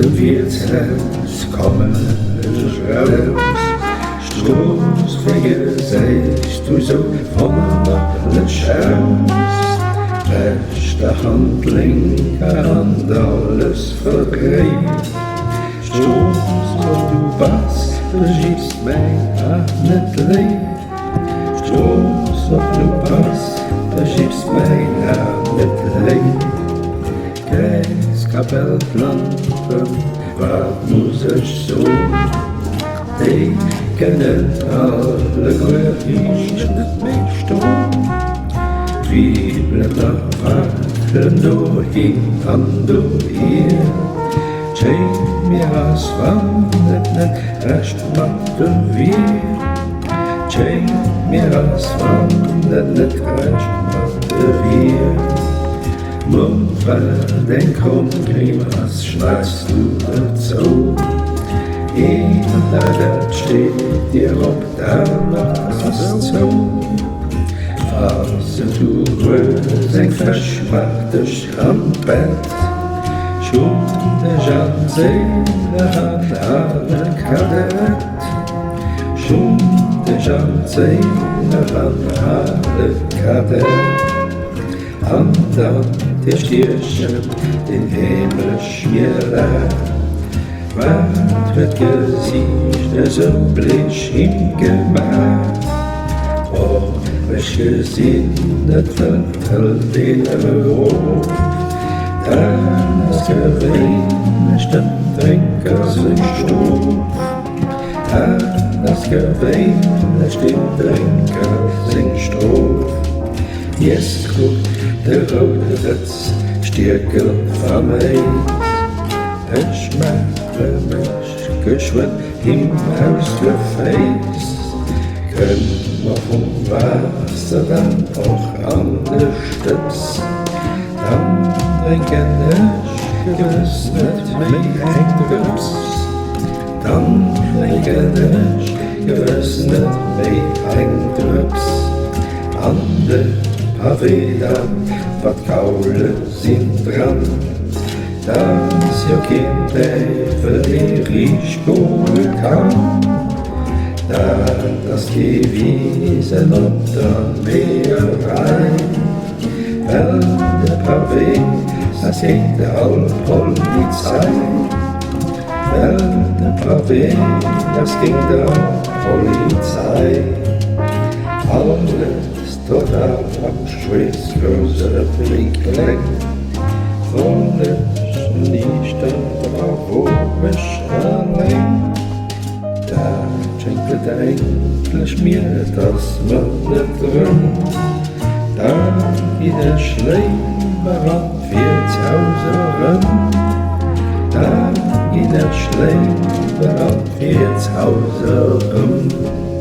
dem Wiertshaus kommen ech eraus. Strooss, wéi gesäis du sou wonnerlech aus? Rechter Hand, lénker Hand, alles verdréit. Strooss, wou du bass, begibs mäin A net léif. Strooss, op du bass, begibs mäin A net léif. Gräiz, Kapell, Planten, wat muss ech soen, déi kënnen alleguer riicht net méi stoen. D'Wibleter wackelen dohin an dohier, 't schéngt mir as wann et net recht mat dem wier, 't schéngt mir as wann et net recht mat de wier. Mumm, wat eng kromm Grimass schneits du et zou? Een dat steet dir op, d'anert ass zou. Falls du hues eng Fäsch, maach dech an d'Bett. Schumm dech an d'Séile an ale Kadett. Schumm dech an d'Séile an ale Kadett. An dann dir Stierchen, deen heemlech mir laacht, Wat huet d'Gesiicht esou bleech him gemaach? Och ech gesinn, et wëllt hëlt een erof, Dat ass gewéinlech dem Drénker seng Strof, Dat ass gewéinlech dem Drénker seng Strof. Yes, kuck, de roude Fëtz, Stierkel faméis. Ech maache mech geschwënn him aus de Féiss. Kënn mer vum Waasser dann och an de Stëbs, dann drénken ech gewëss net méi eng Drëps. Dann drénken ech gewëss net méi eng Drëps. An de Pavé dann, wat Gaule sinn dran, dass jo keen Däiwel dee riicht goe kann. Dat ass kee Wisen op der Meeërei, well de Pavé ass géint all Polizei. Well de Pavé ass géint all Polizei. Alles total am Schweess, grouss ewéi kleng. Wann ech niichter dra wor ech alleng. Dat schéngt et eigentlech mir, et ass mer net drëm. Da ginn ech léiwer an d'Wiertshaus erëm. Da ginn ech léiwer an d'Wiertshaus erëm.